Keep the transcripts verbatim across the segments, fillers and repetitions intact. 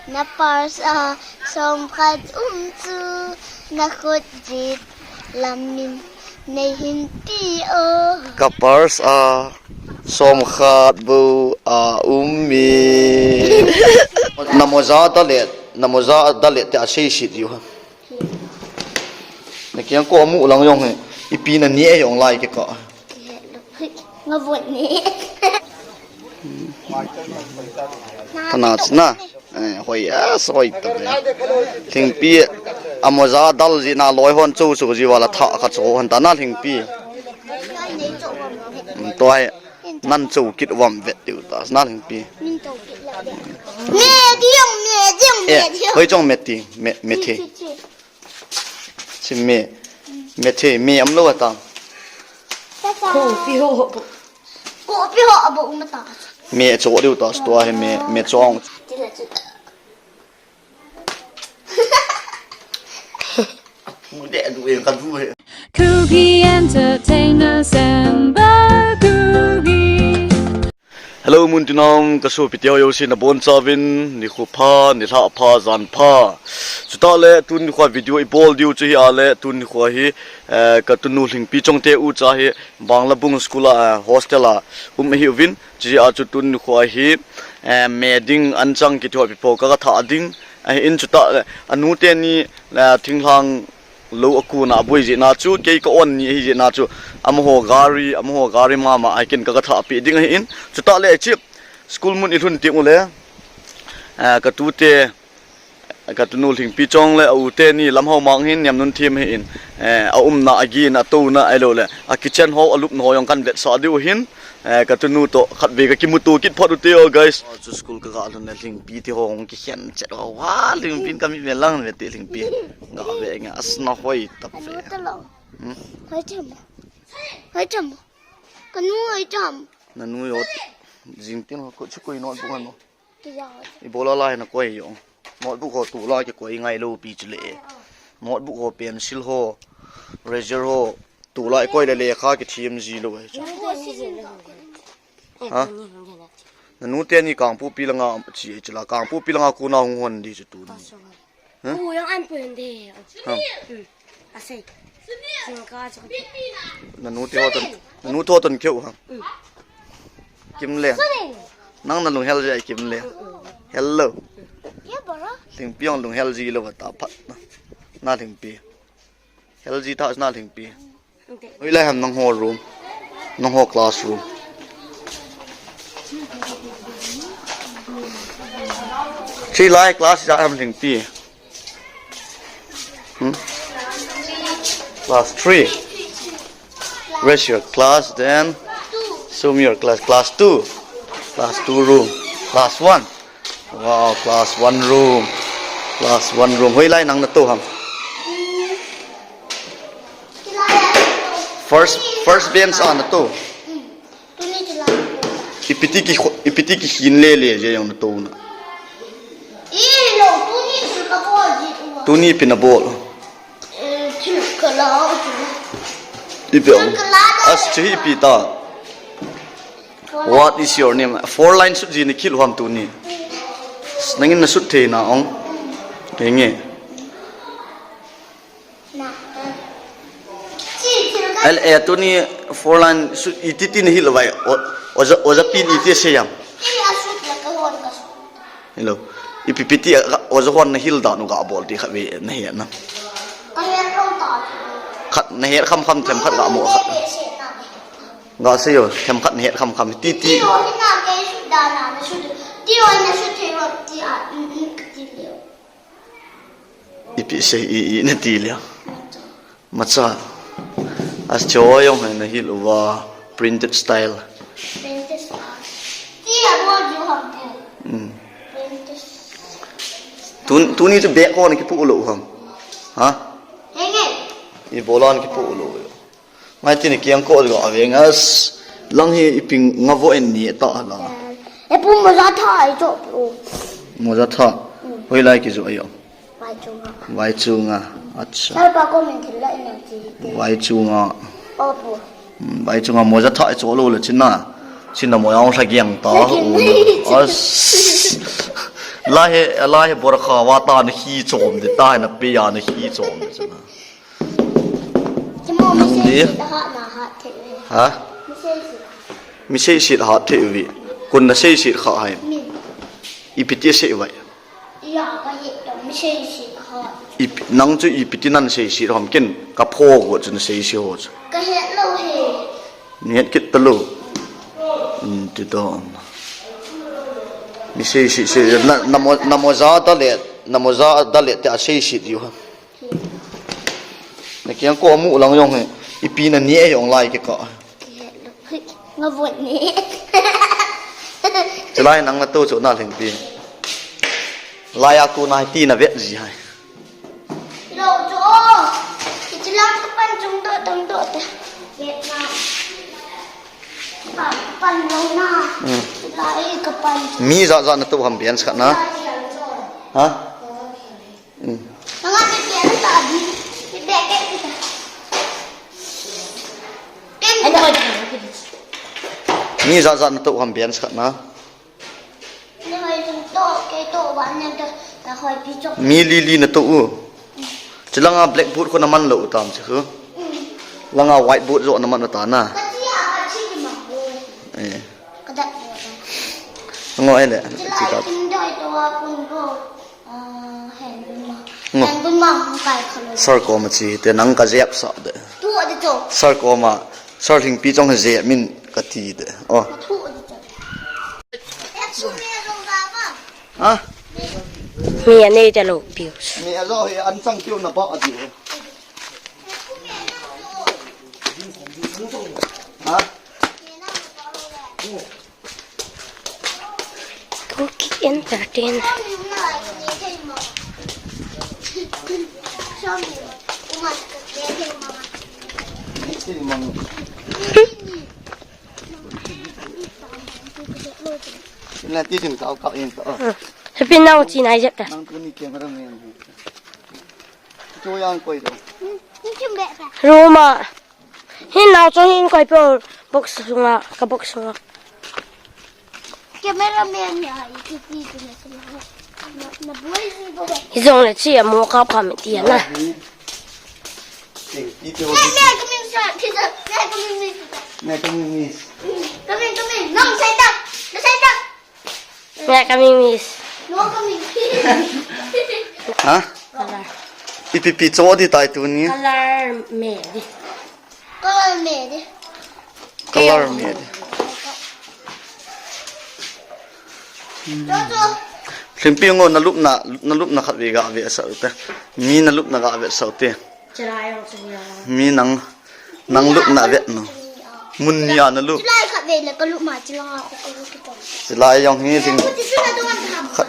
Na purse a som khat um chu na khut jet lamin nei hin ti o. Ka purse a som khat bou a um mi. Na moja da le, na moja da le te a sei sit u ha. Na kiang ko mu lang jong he. Ipi na ni e jong lai ke ka. Nga vot ni. Tana na. Eh, hoi a, hoi ta ve. Lhingpi a moja dal ji na loi hon chu chu ji wala tha kha chu hon ta na Lhingpi. Hmm, to hai nan chu kit vam vet diu ta na Lhingpi. Min to kit la de. Me diong, me diong, me Eh, diong. Hoi chong me ti, me, me the. Chi, chi, chi. Chi me, me the, me am lo ta. Ko pi ho. Ko pi ho abo um ta. Me cho diu ta, sto he me, me chong. Ti la chi. Mu de du e ka du he. Kuki Entertainers and Bakuki. Hello, mun tinam, ka sopi te ho jouse nabon chauvin, nikho pha, nilhah pha, jan pha. Chutah le, tuni nikho video i bol diu chu hi a le, tuni nikho hi, eh, ka tunu Lhingpi Chongte u cha hi, Banglabung School a, eh, hostel a, um ahi uvin, chu hi a chu tuni nikho hi, eh, me ding an chang kiti ho pi po ka, ka thah ding, eh, in chutah le, anu teni, eh, thinglhang, lo a kun a boi jeh na chu, kei ka on ni ahi jeh na chu, amaho gari, amaho gari mama a ken ka, ka thah pi ding ahi in. Chutah le chi, school mun i lhun teng u le, eh, ka tute, ka tunu Lhingpi Chong le, a u teni lam ho mang hin niam nun thim ahi in, eh, a umna, a gina, a tona, ahilou le, a kitchen ho, a lupna ho jong kan vetsah diu hin, Eh, ka tunu toh khatvei ka kimuto kit phot u te o, guys. Chu school ka ga lhun le Lhingpi te ho hung kikhen chet ho. Wa, Lhingpi in ka mi ve lang ve te Lhingpi. Ga ve nga as na hoi tap ve. Anu ta lo. Hmm? Hoi cham. Hoi cham. Ka nu hoi cham. Na nu jo. Jing tin ho ko chu koi notebook ano. Ibola lai na koi jo. Notebook ho tu la kikoi ngai lou pi chu le. Notebook ho, pencil ho, razor ho, tu la koi le lekha kithim ji lou e. Ha? Na nu teni Kangpokpi langa chi, chi la Kangpokpi langa kona hung hon di chu tu ni. Ha? U yang an pun de. Ha? Hmm. Asei. Singka chu. Na nu te ho ton, na nu te ho ton keu ha. Hmm. Kimlen. Nang na lunghel ji ai Kimlen. Hmm, hmm. Hello. Ye bora. Lhingpi jong lunghel ji lou ta phat na. Na Lhingpi. Hel ji ta na Lhingpi. Hoilai ham nangho room. Nangho classroom. Hoilai class ja ham Lhingpi. Hmm? Class three. Where's your class then? Show me your class. Class two. Class two room. Class one. Wow, class one room. Class one room. Hoilai nang na to ham? First, first bench a na to. Tuni chu la. Ipi ti ki kho-, ipi ti kikhin lele je jong na to na. I lo, tuni chu ka bol ji u. Tuni ipi na bol? Eh, thil ka la u chu. Ipi ang? Thil ka la da. As chu hi ipi ta. What is your name? Four line sut ji na khel u ham tuni. Nangin na sut thei na ong. Henge. Al, eh, tuni four line sut iti tin hil vai. O, oja, oja pin iti seiya. Hello. Ipi pi ti a, oja hon na hil dan u ga bol ti khat ve na he na. Khat na he kham kham them khat ga mo khat. Ga seiyo, them khat na he kham kham ti ti. Ipi sei i, i na ti le. Macha. As cho jong hai na hil uva printed style. Printed style. Ti a bol ju ham te. Hmm. Printed. Tun, tuni chu bag ko na kipu lo ham. Ha? Henge. Ibola na kipu lo. Ngai tin kiang ko ga ve ngas lang hi ipi nga vo en ni ta la. E pu moja tha ai cho pu. Moja tha. Mm. Hoilai kijoh ahi o. Vai chunga. Vai chunga. Acha. Sir pa ko min thil la in ang chi. Vai chunga. O pu. Mm, vai chunga moja tha ai cho lo le china. China mo yang lha giang ta. Lha giang. U. As. Lai he, lai he bor kha wa ta na khi chom de, ta na pe ya na khi chom de chana. Kimo mi Nang sei di. Sit ha na ha the. Ha? Mi sei sit. Mi sei sit ha the vi. Kun na sei sit kha hai. Min. Ipi ti sei vai. Ya ka he to mi sei sit ha. Ip-, nang chu ipi ti nan sei sit hom ken ka pho go chu na sei sit ho chu. Ka he lo he. Niat kit ta lo. Hmm, ti to. Mi sei sit sit na mo, na mo za ta le, na mo za ta le te a sei sit yu ha. Na kiang ko mu lang yong he. Ipi na ni e yong lai ke ka. Nga vot ni. Chilai nang na to chu na leng pi. Lai a ku nai ti na vet ji hai. Lo chu o. Kichilang ka pan chung do tang do ta. Vet na. Ka pan lo na. Hmm. Lai ka pan. Mi za za na to ham bian sa na. Ha? Hmm. Nanga ni bian ta di. Ni bian ke kita. Ken. Ano ka di? Mi za za na to ham bian sa na. Mi li li na to u. Chilanga blackboard ko na man lo u tam chi khu. Langa whiteboard jo na man u ta na. Eh. Ngo ai le. Chi ta. Ngo. Sir ko ma chi te nang ka jep sa de. Sir ko ma. Sir Lhingpi chong he jep min ka ti de. Oh. Ha? Mi a nei ta lo piu. Mi a zo hi an chang piu na ba a ti. Ha? Kuki Entertain. Ina ti sim kau kau in to. Happy now chi nai jep ta. Nang tu ni camera man. Chu yang koi to. Ruma. Hin nao chu hin koi pe box sunga, ka box sunga. Camera man ya, i ti ti ti na na boi si bo. Hi jong le chi a mo ka pha mi ti na. Ti ti ho. Me, me, coming, sir. Ti, sir. Me, coming, miss. Me, coming, miss. Coming, coming. No, sai ta. No, sai ta. Me, coming, miss. No, coming. Ha? Color. Ipi pi cho di tai tu ni. Color me di. Color me di. Color me di. Hlimpi ngo na lupna, na lupna khat ve ga ve sa te. Mi na lupna ga ve sa te. Mi nang, nang lupna ve no. Mun nia na lup. Chilai khat ve le ka lup ma chilai. Chilai jong hi hling. Khat.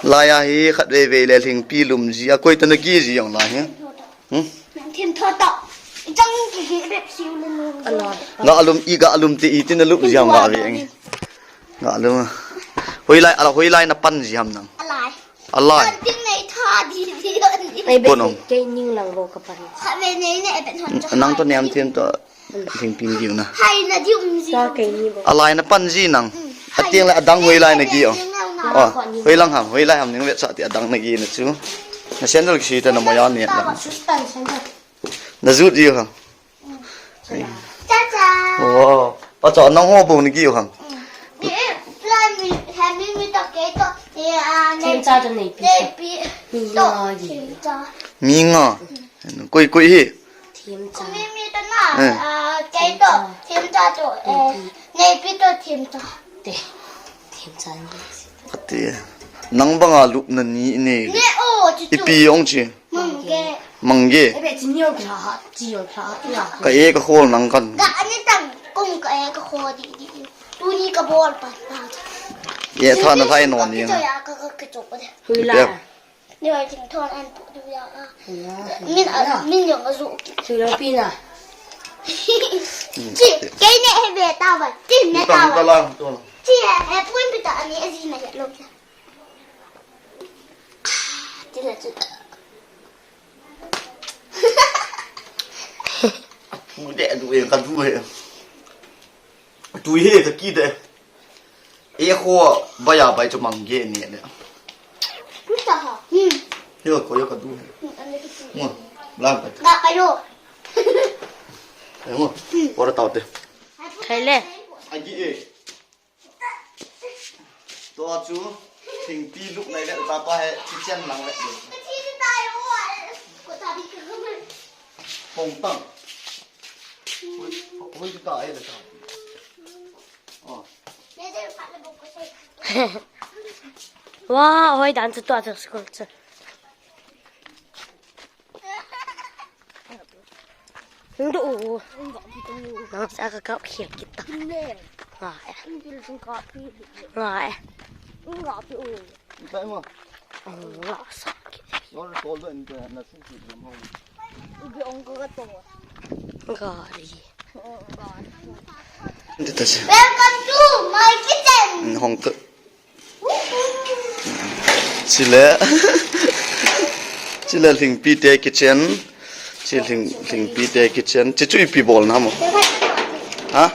Lai a hi khat ve ve le Lhingpi lum ji a koi ta na ki ji jong lai hi. Hmm? Nang thim tho ta. I chang ki hi bep siu le nu. Ga lum i ga lum ti i ti na lup ji jong ga ve ngi. Ga lum. Hoilai, ala hoilai na pan ji ham nang. Alai. Alai. Kan ting nei tha di di. Ai be. Bon om. Kei ning lang bo ka pan. Kha ve nei ne be thon cha. Nang to niam thim to. Lhingpi diu na. Hai na diu um ji. Sa kei ni bo. Alai na pan ji nang. Mm. Atiang le adang hoilai na gi o. Oh, hoilang ham, hoilai ham ning ve sa ti adang na gi na chu. Na sandal ki si ta na mo ya ni lang. Su tan sandal. Na jut ji ham. Cha cha. Oh, pa cha nang ho bo ni ki ham. Ni, eh, plan mi, ha mi mi to ke to. Ye, ah, ne. Thim cha to nei pi. Nei pi. Mi to. Nga ji. Thim cha. Mi nga. Koi koi hi. Thim cha. Mi mi to na. Eh. Ah, ke to. Thim cha to. Eh, nei pi to thim cha. Te. Thim cha ni. Kati. Nang banga lupna ni ne. Ne o, chi tu. Ipi ong chi. Mangge. Mangge. Ebe chi niu kha ha, chi yong kha ha. Ka e ka khol nang kan. Ga ani tang kung ka e ka khol di di. Tuni ka bol pa pa. Ye tha na thai non ni. Ka ya ka ka ka chok de. Hui la. Ni wai ting thon an pu du ya a. Min a, min yong a zu ki. Hui la pi na. Chi, ke ne he be ta ba. Chi ne ta ba. Ka la to. Chi he, he pun pi ta ani a zi na he lo. Ti la chu. Mu de du e ka du e. Tu he ka ki de. E kho, bai a bai chu mang ge ne le. Kuta ha. Hmm. Yo ko yo ka du. Hmm, ande ki. Ngo, lang ka. Ga pa yo. Ngo, ora tau te. Khai le. Agi e. Tua chu, thingpi luk nai le, ta pa he, chi chen lang le. Hong tang. Hoi, hoi ta e le ta. Oh. Wa, hoi dan chu tua chu school chu. Hung do u. Nang sa ka kap khel kita. Nga e. Nga e. Nga sa ki. Gari. Welcome to my kitchen. Hong tu. Chile. Chile Lhingpi te kitchen. Chi Lhing, Lhingpi te kitchen. Chi chu ipi bol na mo? Ha?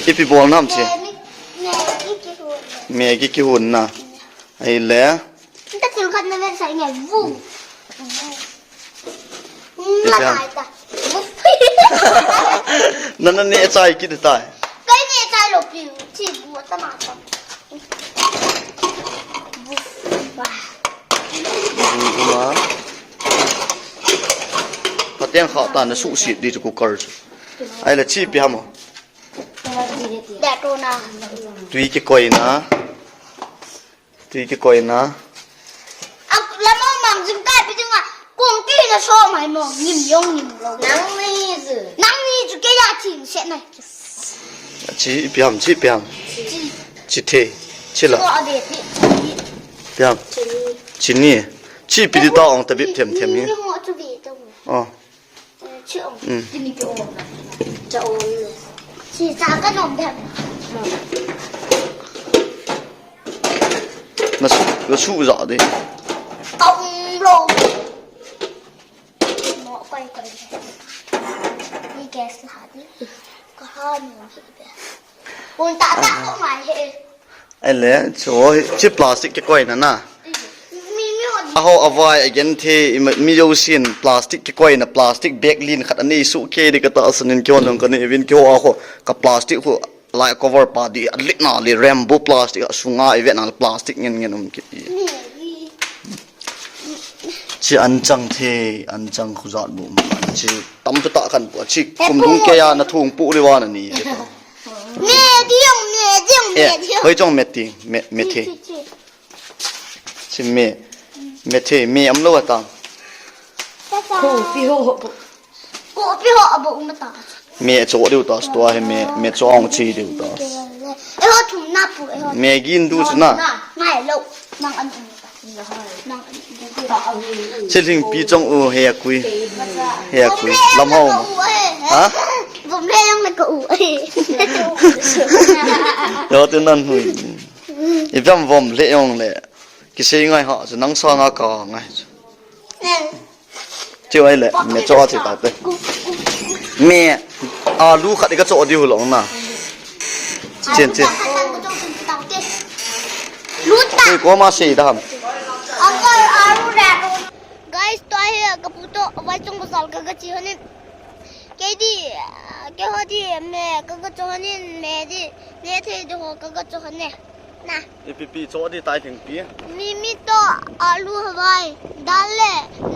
Ipi bol na mo chi? Maggi kihun na. Ahile. Ta thil khat na ven sai nge. Vu. Ipi ham? Nana ne chai kit tai. Kai ne chai lo pi. Chi bu ta ma ta. Uma. Pateng kha ta na su si di chu cooker chu. Ahile chi ipi ham? Da to na. Tui kikoi na. Tui kikoi na. Ak, lama mang jing kai pi jing a, kong ti na so mai mo, ngim yong ngim lo. Nang ni ju. Nang ni ju ke ya ting se nai. Chi ipi ham, chi ipi ham. Chi. Chi the, chi la. Ko a be ti. Ipi ham. Chi ni. Chi ni. Chi ipi di ta ong ta bip them them ni. Ni ho chu be to. Oh. Chi ong. Mm. Chi cha ka nom dem. Na su, na su ja de. Ka um lo. Mo koi koi. Ni gas la di. Ka ha nom hi be. Un ta ta ko mai he. Ahile, chu, chi plastic kikoi na na. Aho avai again the, mi jousen plastic kikoi na, plastic bag lin khat anei suh kei di kata asanin kihon jong kanei uvin kiho a ho, ka plastic ho, lai cover pa di, alit na le Rambo plastic, asunga ivet na le plastic ngen ngen um kit. Chi anchang the, anchang khujat bu ma. Chi tam tu ta kan pu, chi kum dung kei a na thung pu le wa na ni. Me diong, me diong, me diong. Hoi chong me ti, me, me the. Chi, chi, chi. Chi me, me am lo ta. Ko pi ho. Ko pi ho abo um ta. Me cho diu ta, tua he me, me cho ong chi diu ta. E ho thum na pu, e ho. Me gin du chu na. Ngai lo, nang an um ta. Chi Lhingpi chong u he a kui. He a kui. Lam hau ma. Ha? Bom le yang le ko u. Yo tu nan hui. Ipi ham vom le yong le. Kisei ngai ha, chu nang sanga ka ngai chu. Chiu ahile, me cho a chi ta te. Me, alu khat i ka cho di hu long na. Chen, chen. Lut ta. Tui ko ma sei da ham. Uncle, alu da. Guys, tua hi ka pu to, vai chung ko sal ka ka chi honin. Kei di, kei ho di, me ka ka cho honin, me di, ne thei di ho ka ka cho honin. Na. Ipi pi cho di tai Lhingpi. Mimi to alu hawai. Dal le,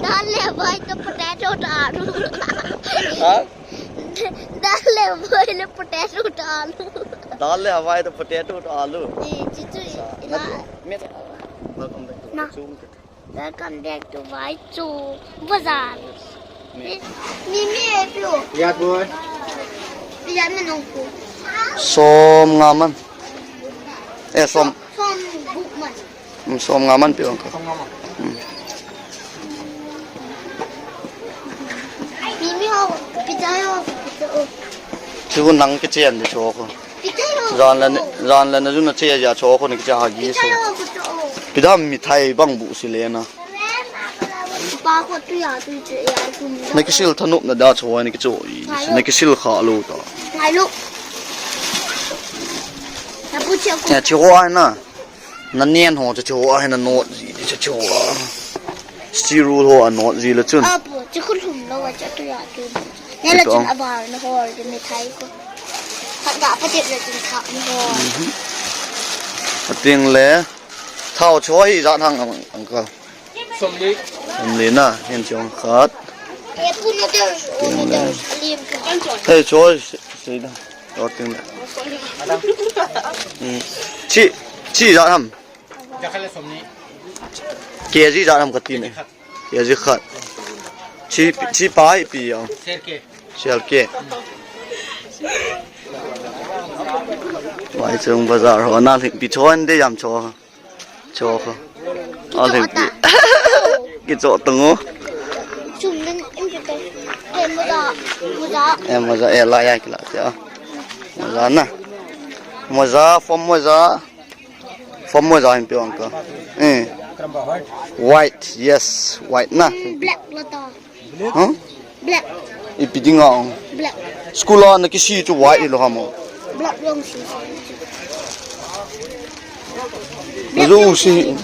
dal le hawai to potato to alu. Ha? Dal le hawai le potato to alu. Dal le hawai to potato to alu. Eh, chichu. Sa, ina. Na, me. Welcome back to Na. Chung. Welcome back to Vaichu Bazar. Ni, ni, ni, eh, piu. Yat boy. Yat na nong ku. Som nga man. Eh, som. Som guk man. Hmm, som nga man piu ang ka. Som nga man. Hmm. Ni, ni, ho, pizza ho, pizza ho. Chu nang ke chen de cho ko. Jan la, jan la na jun na che ya cho ko ni cha ha gi so. Pidam mithai bang bu si le na. Na kisil thanup na da cho ni ki cho i. Na kisil kha lo ta. Ngai lo. Apu che ko. Che che ho ai na. Na nen ho che che ho ai na not ji che che ho. Steer ho a not ji le chun. Apu che ko lhum lo a che tu ya tu. Ne la chun abar na ho de mithai ko. Khat da pa tep le chun kha ni ho. Ating le. Thao choi hi ijat ham uncle. Somli. Somli na, hin chong khat. Ting le. Hei choi sei da. Or ting le. Chi, chi ijat ham. Jakhale somli. K G ijat ham kati ne. K G khat. Chi, chi pa hi pi ya. Ser ke. Ser ke. Wai chung bazar ho na lhing pi chon de yam cho. Cho kho. A lhing pi. Kicho tung o. Chum den em ke. Em moja. Moja. Em moja e la ya kila tia. Moja na. Moja, form moja. Form moja hin pe uncle. Eh. White, yes, white na. Black la ta. Huh? Black. Ipi dinga ong. Black. School a na kisi chu white lo hamo. Black long si. Black long si.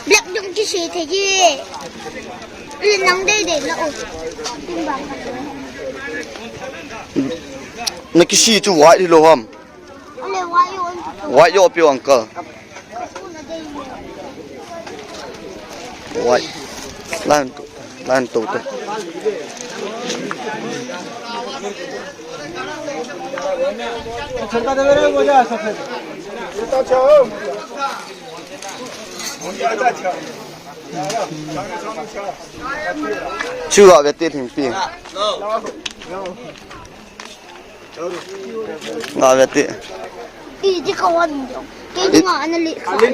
Black long kisi the ji. Ile nang dei dei la o. Na kisi chu white lo ham. White yo pi uncle. White. Lan tu, lan tu te. Chu a ve te thing pi. Nga ve te. Iti ka wan dong. Kei dinga ana li kha le.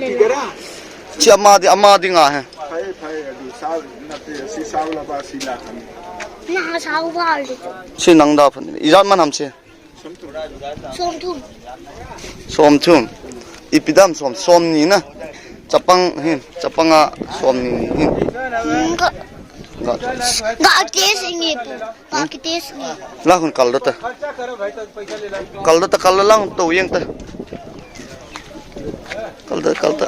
Chi ama di, ama dinga he. Phai, phai, adu sao, na te, si sao la ba, si la khan. Na sao ba le. Si nang da phan. Ijat man ham si. Som thum. Som thum. Ipi dam som, som ni na. Chapang hin, chapang a som ni ni hin. Ga. Ga. Ga te si ni pu. Pakiti sngi. Lang hun kal da ta. Kal da ta, kal da lang to yeng ta. Kal da, kal da.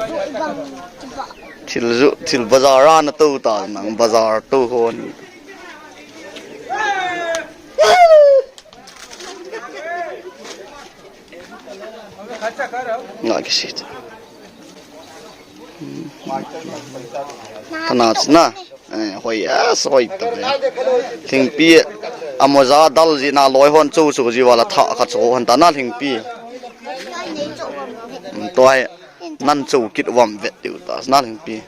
Thil ju, thil bazar a na to ta, nang bazar to ho ni. Nga kisi ta. Kana na. Eh, hoi, yes, hoi ta ve. Lhingpi, a moja dal ji na loi hon chu chu ji wala tha kha chu hon ta na lhingpi. Hmm, to hai, nan chu kit vam vet tiu ta na lhingpi.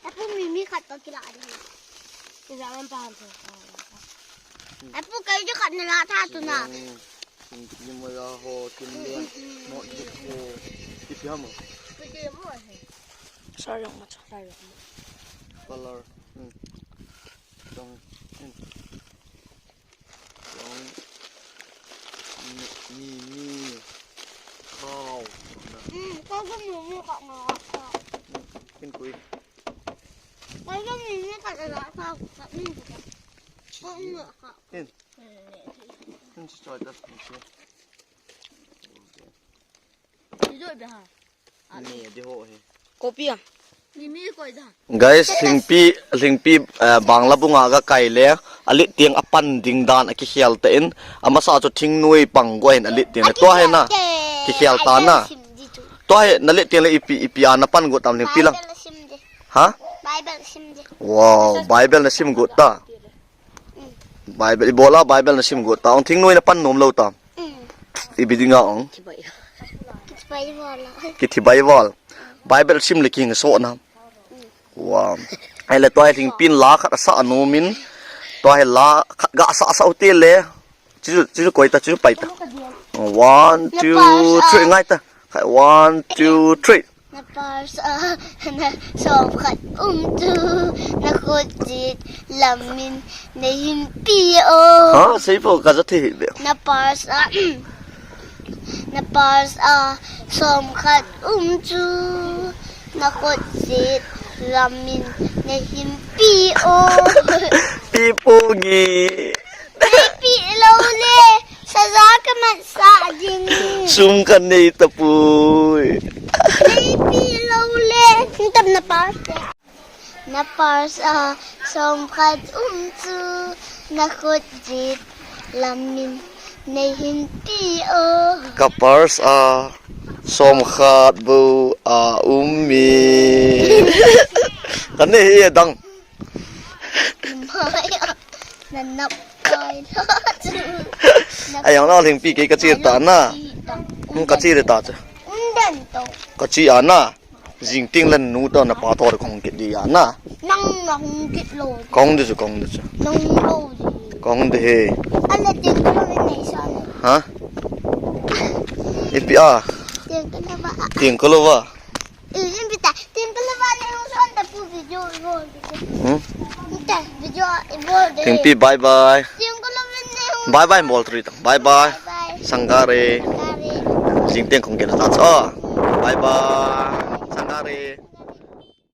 Apu mi mi khat to kila di. Kila man pa han to. Apu kai jo khat na la tha tu na. Sing, sing ki mo ya ho, kin le, mo ji ho. Ipi ham o. Sa yong ma cha. Sa yong ma. Color. Hmm. Dong. Hmm. Dong. Ni, ni, ni. Khao. Hmm, kau ko mu mu kha nga kha. Hmm. Kin kui. Kau ko mu mu kha la kha kha. Hmm. Kau mu kha. Hin. Hin si choi das hin si. Ni di ho he. Kopi a. Ni mi koi da. Guys, lhingpi, lhingpi, eh, bangla bunga ga kai le, alit tiang apan ding dan a kikhel ta in, amasa chu thingnoi pang go hin alit tiang le. Tua he na. Kikhel ta na. Tua he na lit tiang le ipi, ipi a na pan go tam lhingpi lang. Bible sim de. Ha? Bible sim de. Wow, Bible na sim go ta. Bible, ibola Bible na sim go ta. Ong thingnoi na pan nom lo ta. Mm. Ipi dinga ong. Kibai. Kibai wala. Kithi bai wal. Bible sim le king so na. Wow. Ai le tua lhingpin la khat asa nom in. Tua la khat ga asa asa u te le. Chu, chu koi ta, chu pai ta. One, two, three, ngai ta. One, two, three. Na parsa, na som khat um chu, na khut jet lamin, na himpi o. Ha, sei po, ka ja thei be. Na parsa, na parsa, som khat um chu, na khut jet lamin, na himpi o. Pi pu ngi. Lou le, saja ka mat sa ding. Sum ka nei tapoi. Neipi lou le, hintam na pa te. Na purse a som khat um chu na khut jit lamin nei hin pi o. Ka purse a som khat bou a um mi. Ka nei hi dang. Maya, na nap kai la chu. Ai, ang na lhingpi kei ka chi ta na. Hmm, ka chi ta chu. Um den to. Ka chi a na. Jing ting lan nu to na pa to kong kit di a na. Nang na hung kit lo. Kong di chu, kong di chu. Nang lo di. Kong di he. Ala ting ko ni sa na. Ha? Ipi a? Ting ko na ba? Ting ko lo ba? Eh, invita. Ting ko lo ba ni hung son ta pu video bol di. Hmm? Invita video bol di. Tingpi, bye bye. Ting ko lo ba ni hung. Bye bye bol tri tang. Bye bye. Bye bye. Sangare. Sangare. Jing ting kong kit ta chu. Bye bye. Sangare.